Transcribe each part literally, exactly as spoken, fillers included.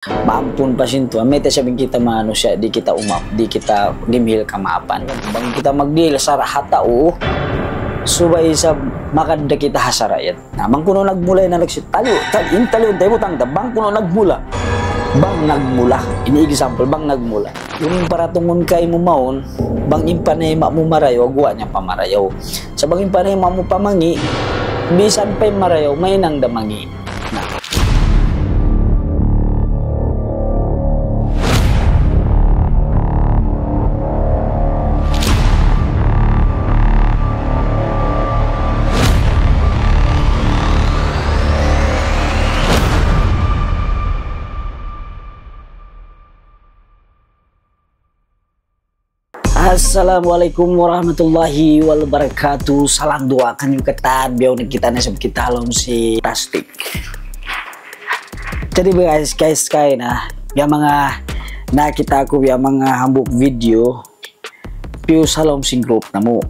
Maampun pa sin Tuhan. Mayta' isab in kita manusiya', di' kita umap, di' kita dimihil kamaapan. Bang kita magdihil sara' ha tau, subay isab makadda kita ha sara' yan. Na, bang kunu' nagmula in anak si taliyu, tal-, in taliyu, tayo butang ta, bang kunu' nagmula. Bang nagmula. Ini example, bang nagmula. Yung paratungun kaymu mawn, bang in panayma' mu marayaw, guwa' niya pa marayaw. Sa' bang in panayma' mu pa mangi', bisan pa in marayaw, mahinang da mangi'. Na. Assalamualaikum warahmatullahi wabarakatuh. Salam duwaa kaniyu katan, bihaun na kita na isab kita ha lawm sin Tastik. Jadi guys, guys, kay na, biya' manga nakita' ku, biya' manga hambuuk video, piyus ha lawm sin group namu'.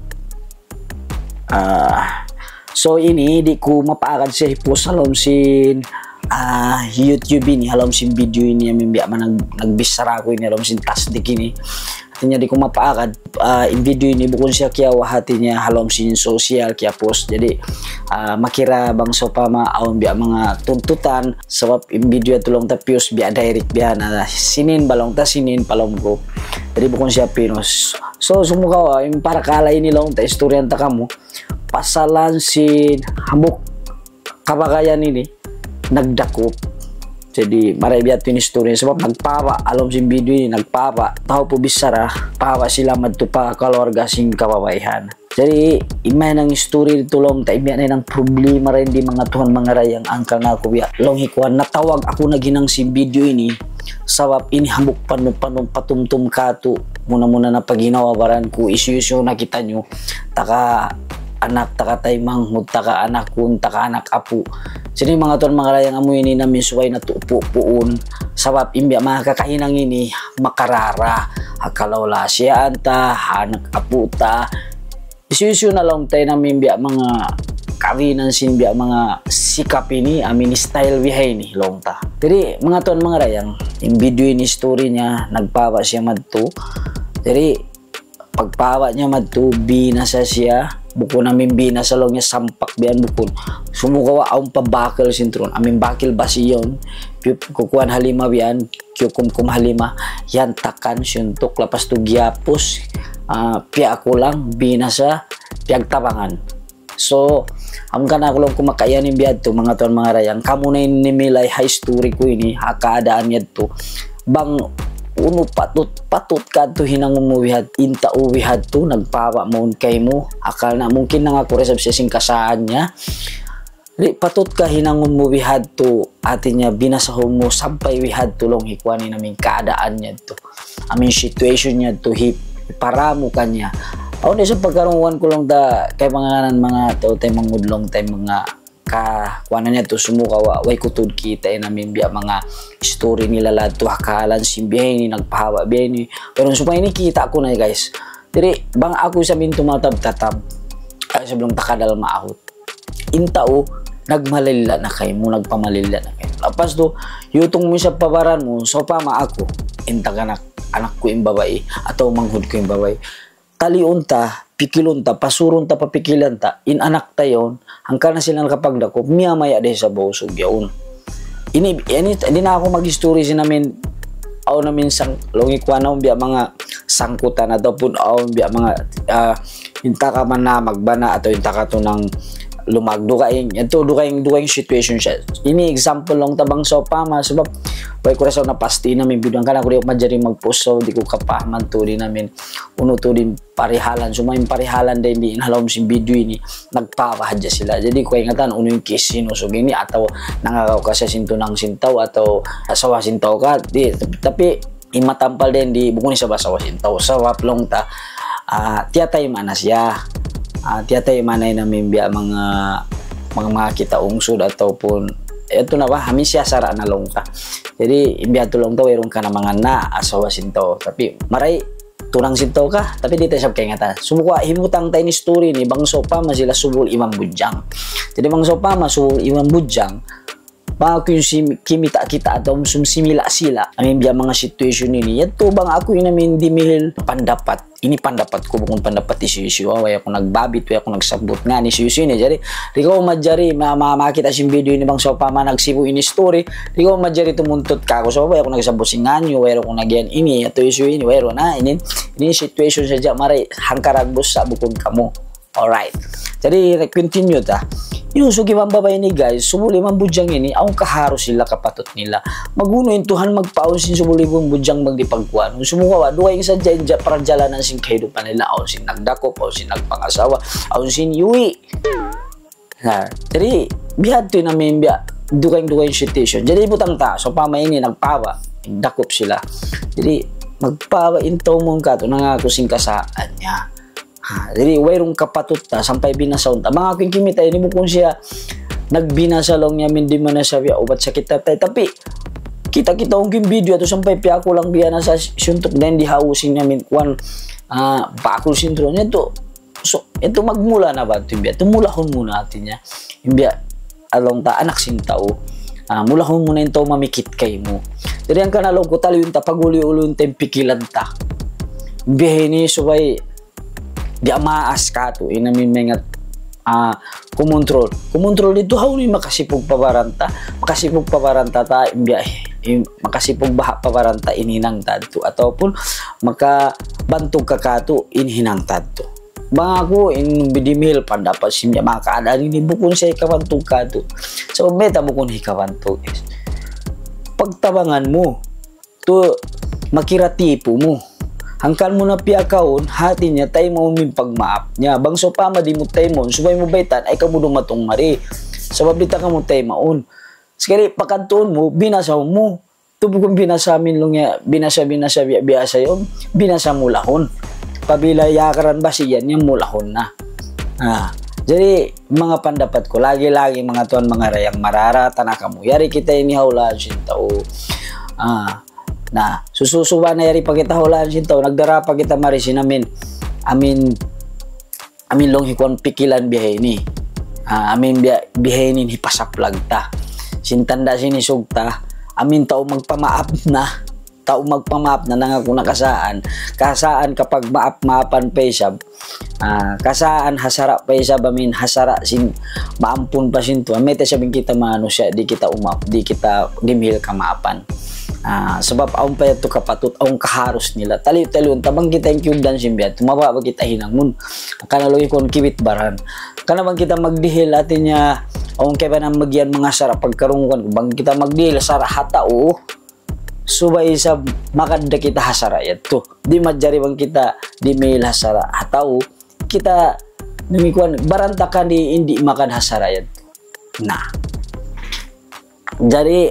Ah, so ini, di' ku mapaagad siya hipost ha lawm sin, ah, YouTube ini, ha lawm sin video ini, amu in biya' manga nag-, nagbichara aku ini, ha lawm sin Tastik ini. Hatinya di' ku mapaagad, ah, in video ini bukun siya kiyawa', hatinya ha lawm sin social kiyapost. Jadi, ah, makira bang sawpama awn biya' manga tuntutan, sabab in video yadtu laung ta piyus biya' direct biya' na sinin ba laung ta sinin pa lawm group. Jadi bukun siya pinost. So, sumagawa', in parakala' ini laung ta istoryahan ta kamu, pasalan sin hambuuk kabagayan ini nagdakup. Jadi, marayaw biya' ha yan in istorya. Sabab nagpawa', ha lawm sin video ini, nagpawa'. Tau pu bichara, pawa' sila madtu pa kaluarga sin kababaihan. Jadi, in mayan istorya yadtu laung ta, in biya' na in problema dayn di manga tuwan manga dayang, hangkan aku biya' laung hi kuwan, natawag aku naghinang sin video ini. Sabab ini hambuuk panu-, panu-, patumtum kātu', muna-muna na pa ginhawa-baran ku, hisiyu-siyu na kitaniyu, taka anak, taka taymanghud, taka anak kun, taka anak apu'. Jadi manga tuwan manga dayang, amu ini na in subay natu' puun. Sabab in biya' manga kakahinang ini, makarara, ha kalawla-siyaan ta, ha anak apu' ta. Hisiyu-siyu na laung ta in amu in biya' manga kawinan sin biya' manga sikap ini, amu in style bihaini laung ta. Jadi, manga tuwan manga dayang, in video ini story niya, nagpawa' siya madtu. Jadi, pagpawa' niya madtu, binasa siya, bukun amu in binasa laung niya sampak biya' yan bukun. Sumagawa' awn pa bakil sin tuud, amu in bakil basi yan, pi-, kukuwan ha lima biya' yan, kiyukumkum ha lima, yan takan, siyuntuk, lapas tu giyapus, ah, piyakulang, binasa, piyagtabangan. So, hangkan aku laung ku makaiyan in biya' yadtu, manga tuwan manga dayang, kamu na in nimilay ha istori ku ini, ha kaadaan yadtu. Bang unu patut, patut ka tu hinangun mu biya' ha, in tau biya' ha yadtu, nagpawa' mawn kaymu, akal na mungkin nangaku' da isab siya sin kasaan niya. Di' patut ka hinangun mu biya' ha yadtu, hatinya binasahun mu sampay biya' ha yadtu laung hi kuwan in amu in kaadaan niya yadtu. Amu in situation niya yadtu, hi-, hiparamu kaniya. Awn da isab pagkarungugan ku laung ta, kay manga ngānan manga tau taymanghud laung ta manga ka-, kuwanan niya yadtu sumagawa', way ku tuud kita' in amu in biya' manga story nila yadtu, ha kahalan sin bihaini, nagpawa' bihaini. Pero sumagawa' ini kita' ku na guys. Jadi, bang aku isab in tumatab-tatab, ay isab laung ta kadal maahut. In tau, nagmalilla na kaymu, nagpamalilla na kaymu. Lapas tu, yutung mu isab pa baran mu, sawpama aku, in taganak, anak ku in babai, atawa manghud ku in babai. Taliun ta, pikilun ta, pasurun ta, papikilan ta, in anak ta yaun, hangkan na sila nakapagdakup, miyamaya da isab ha usug yaun. Ini, ini, di' na aku mag-istori sin amu in, awn amu in sang-, laung hi kuwan awn biya' manga sangkutan ataupun awn biya' manga, ah, in taka man na magbana atawa in taka tunang lumag dugaing. Yadtu dugaing, dugaing situation siya. Ini example laung ta bang sawpama, sabab, way ku da sa napasti in amu in video, hangkan aku di' manjari mag-post, so di' ku kapahaman tuud in amu in, unu tuud in parihalan, sumagawa' in parihalan dayn di in ha lawm sin video ini, nagpawa' hadja sila. Jadi, kaingatan, unu in case sin usug ini, atawa nangagaw ka sa sin tunang sin tau, atawa asawa sin tau ka, di', tapi, tapi, in matampal dayn di, bukun isab asawa sin tau. Sabab laung ta, ah, tiyatayma' na siya. Ah, tiyatayma' na in amu in biya' manga, manga, manga kita ungsud ataupun, yadtu na ba, amu in siyasara' na laung ta. Jadi, in biya' yadtu laung ta, wayruun ka na manga na, asawa sin tau. Tapi, marayaw, tunang sin tau ka, tapi di' ta isab kaingatan. Sumagawa' hibutang ta in istori ini, bang sawpama sila subul iban budjang. Jadi, bang sawpama subul iban budjang, Bang aku in sim-, kimita-kita atawa sumsimila-sila, amin biya' manga situation ini. Yadtu bang aku in amin dimihil pandapat. Ini pandapat ku, bukun pandapat hisiyu-siyu. Way aku nagbabit, way aku nagsabut ngan hisiyu-siyu ini. Jari, di' kaw manjari ma-, ma-, makakita' sin video ini bang sawpama nagsibu' ini story. Di' kaw manjari tumuntut kaku'. Sabab way aku nagsabut sin ngan niyu, way aku nagyan ini, yadtu hisiyu ini, way na. Ini, ini situation sadja mari hangkaragbus sa' bukun kamu. Alright. Jari, continue ta. Yusug iban babai ini, guys, subul iban bujang ini, awn kaharus nila, kapatut nila. Magunu in Tuhan magpaawn sin subul iban bujang bang di' pagkuan. Sumagawa', dugaing sadja in ja-, parjalanan sin kahidupan nila, awn sin nagdakup, awn sin nagpangasawa, awn sin iyuwi'. Na, jari, bihadtu in amin biya', dugaing-dugaing situation. Jari, butang ta, sawpama ini, nagpawa, dakup sila. Jari, magpawa in tau mawn katu', nangaku sin kasaan niya. Ha, jari, wayruun kapatut ta, sampay binasahun ta. Bang aku in kimita' ini bukun siya nagbinasa laung niya amin di' mana sabi ubat sakit tatay. Tapi, kita-kita in video yadtu sampay piyakulang biya' na sa suntuk dayn di ha usin niya amin kuwan, ah, bakul sintro niya tu. So, yadtu magmula na ba yadtu in biya'? Yadtu mulahun mu na hati niya. In biya' laung ta anak sin tau. Ah, mulahun mu na in tau mamikit kaymu. Jari hangkan laung ku taliun ta pag-uli-uli ta in pikilan ta. Biya' ini subay di' maas katu', in amin maingat, ah, kumuntrul. Kumuntrul didtu hawnu in makasipug pa baran ta, makasipug pa baran ta ta, in biya', in, makasipug baha' pa baran ta in hinang ta yadtu, ataupun makabantug ka katu' in hinang ta yadtu. Bang aku, in bidimihil pandapat sin manga kaadaan ini bukun siya hikabantug katu'. Sabab mayta' bukun hikabantug, guys. Pagtabangan mu, tu makira tipu mu. Hangkan mu na piyakaun, hati niya, taymaun mu in pagmaap niya. Bang sawpama di' mu taymaun, subay mu baytaan, ay kamu dumatung mari. Sabab di' ta kamu taymaun. Sakali, pakadtuun mu, binasa mu. Tu bukun binasa amin laung niya, binasa, binasa, biya', biya' sa yan, binasa mulahun. Pabila yakaran basi yan, yan mulahun na. Ah, jari, manga pandapat ku, lagi-lagi manga tuwan, manga dayang, marara ta na kamu. Yari kita ini ha hulaan sin tau. Ah, na, sususuba na yari pa kita ha hulaan sin tau, nagdara pa kita mari sin amin, amin, amin laung hikuan pikilan biya' ini. Ah, amin biya', biya' ini hipasaplag ta. Sin tanda' sin isug ta, amin tau magpamaap na. Tau magpamaap na, nangaku na kasaan. Kasaan kapagmaap-maapan pa isab. Ah, kasaan ha sara' pa isab, amin ha sara' sin maampun pa sin Tuhan. Mayta' isab in kita manusiya', di' kita umaap, di' kita dimihil kamaapan. Ah, sabab awn pa yadtu kapatut, awn kaharus nila. Taliyu-taliyu, tabang kita in kiyugdan sin biya' yadtu, mabaya' ba kita hinangun? Kana laung hikuan kibit baran. Kana bang kita magdihil, hati niya, awn kaibanan magiyan manga sara' pagkarungugan. Bang kita magdihil sara' ha tau, subay isab makadda kita ha sara' yadtu. Di' manjari bang kita dimihil ha sara' ha tau, kita damikkiyan, barantakan di' in di' makadda ha sara' yadtu. Na. Jari,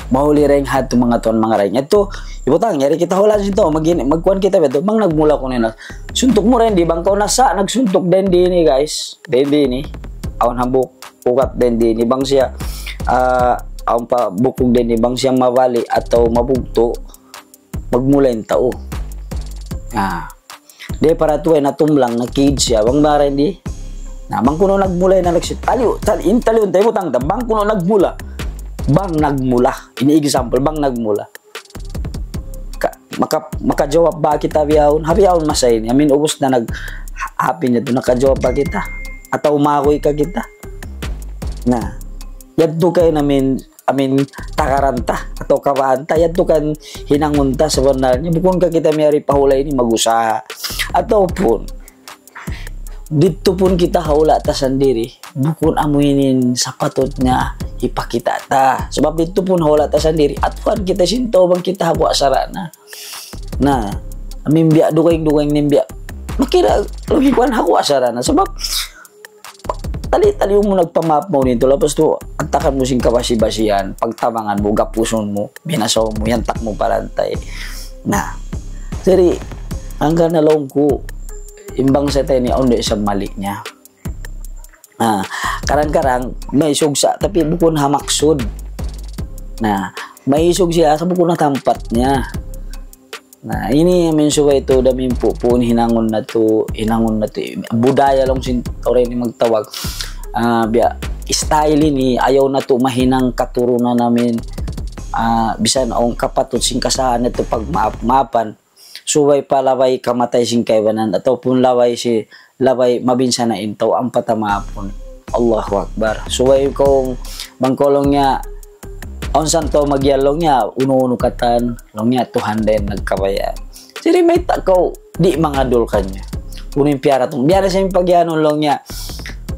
mahuli dayn ha yadtu manga tuwan manga dayang. Yadtu, hibutang, yari kita ha hulaan sin tau, mag-, magkuan kita biya' yadtu, bang nagmula kunu' na. Suntuk mu dayn di, bang kaw nasa', nagsuntuk dayn di ini, guys. Dayn di ini. Awn hambuuk ugat dayn di ini. Bang siya, ah, awn pa bukug dayn di, bang siya mabali' atawa mabugtu', magmula in tau. Ah. Di' para tuway natumlang, nakiid siya, bang mara di. Na, bang kunu' nagmula in anak siya. Taliyu, tal-, in taliyu, tayo butang ta, bang kunu' nagmula. Bang nagmula. Ini example, bang nagmula. Ka-, maka-, makajawab ba kita bihaun? Ha bihaun masa ini. Amin, ubus na nag-, ha-, hapin niya tu, nakajawab ba kita? Atawa magoy ka kita? Na, yadtu kay namin, amin, takaran ta, atawa kabaan ta, yadtu kan hinangun ta sabanarnya, bukun ka kita miyari pa hula' ini mag-usaha. Ataupun, didtu pun kita ha hula' ta sandiri, bukun amu ini in sapatut niya hipakita' ta. Sabab didtu pun ha hula' ta sandiri, aturan kita sin tau bang kita ha guwa' sara' na. Na, amin biya' dugaing-dugaing in biya'. Makira, laung hikuan ha guwa' sara' na. Sabab, tali-tali mu nagpamaap mu nito, lapas tu, antakan mu sin kabasi-basihan, pagtabangan mu, gapusun mu, binasahun mu, yantak mu pa lantay. Na, jari, hangkan na laung ku, in bangsa ta ini, awn da isab mali niya. Ah, kadang-kadang, maisug sa, tapi bukun ha maksud. Na, maisug siya, sa bukun ha tampat niya. Na, ini amin subay tu, damin pu-, puun hinangun natu', hinangun natu', budaya laung sin tau ini magtawag. Ah, biya', style ini, ayaw natu' mahinang katurunan namin, ah, bisan awn kapatut sin kasahan natu' pagmaap-maapan, subay pa labay kamatay sin kaibanan, ataupun labay si, labay mabinsana in tau ampa ta maapun. Allahu Akbar. Subay kaw bang kaw laung niya, awn san tau magiyan laung niya, unu-unu katan, laung niya, Tuhan da in nagkabayaan. Jadi mayta' kaw di' mangadul kaniya. Unu in piyaratung, biya' na siya in pagiyanun laung niya,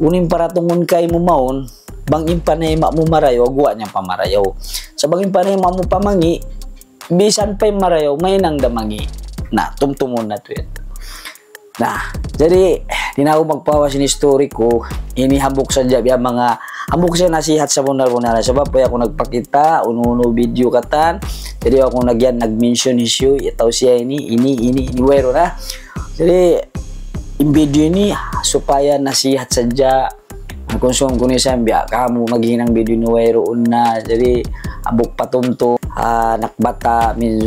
unu in paratungun kaymu mawn, bang in panayma' mu marayaw, guwa' niya pa marayaw. Sa' bang in panayma' mu pa mangi', bisan pa in marayaw, mahinang da mangi'. Na, tumtumun natu' yan. Na, jadi, di' na aku magpahawa sin story ku. Ini hambuuk sadja biya' manga, hambuuk sadja nasihat sabunnal-bunnal. Sabab way aku nagpakita', unu-unu video katan. Jadi, aku na giyan nag-mention hisiyu, atawa siya ini, ini, ini, ini, wayruun na. Jadi, in video ini supaya nasihat sadja. Ang concern ku ini sa' biya' kamu maghinang video ini wayruun na. Jadi, hambuuk patumtum, ah, anak bata', min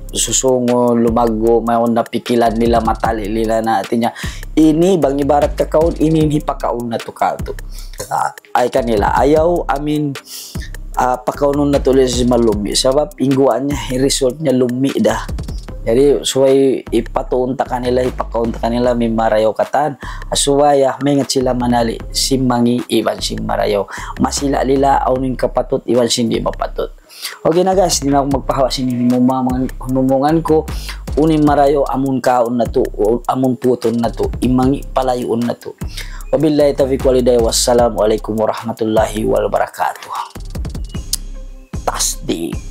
susungun, lumaggu', mawn na pikilan nila, matali' nila na. Hati niya, ini bang ibarat kakaun, ini hipakaun natu' katu'. Ah, ay kanila, ayaw amin, ah, pakaunun natu' ulit sin malummi'. Sabab in guwa' niya, in result niya lummi' da. Jadi, subay ipatuun ta kanila, ipakaun ta kanila, mimarayaw katan. Subay, ah, maingat sila manali', sin mangi' iban sin marayaw. Masila' nila, awn in kapatut, iban sin di' mapatut. Okay na guys, di' na aku magpahawa sin himumungan, himumungan ku, unu in marayaw amun kaun natu', amun putun natu', in mangi' palayuun natu'. Wabillahi tawfiq wal hidayah, wassalamu alaykum warahmatullahi wabarakatuh. Tasdik.